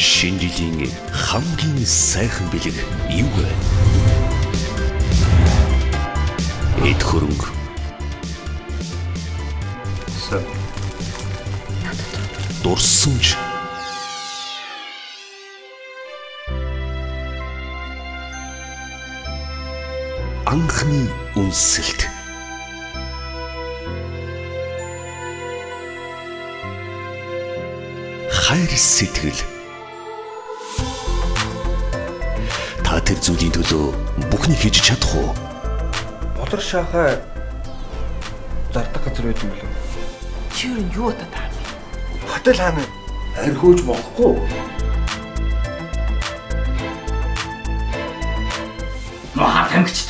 Шинэ жилийн хамгийн сайхан бэлэг юу вэ? Эд хөрөнгө. Дурсамж. Анхны үнсэлт. Хайр сэтгэл. Та тэр зүйлийн төлөө бүхнийг хийж чадах уу? Болор шахаа зардаг газар байт юм болов. Чи юу юу удаад байгаа юм бэ? Хотел хаана? Архиуж болохгүй. Нухаа тамхичд.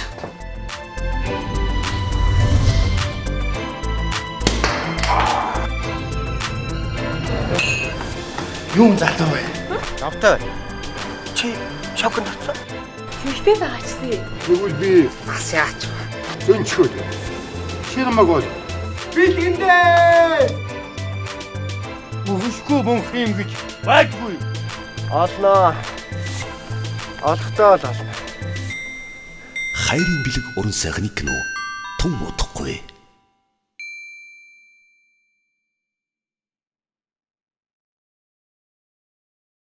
Юм залуу бай. Завтай. Чи шоконд орсон. Тэгтээ байгаач тий. Тэгвэл би Бас яач. зөнчхөөд. Чи намайг бол Бэлгэндээ. мөхөшгүй мөнх юм гэж байдгүй. Олноо. Олохтой бол олно. Хайрын бэлэг уран сайхны кино. Тун удахгүй.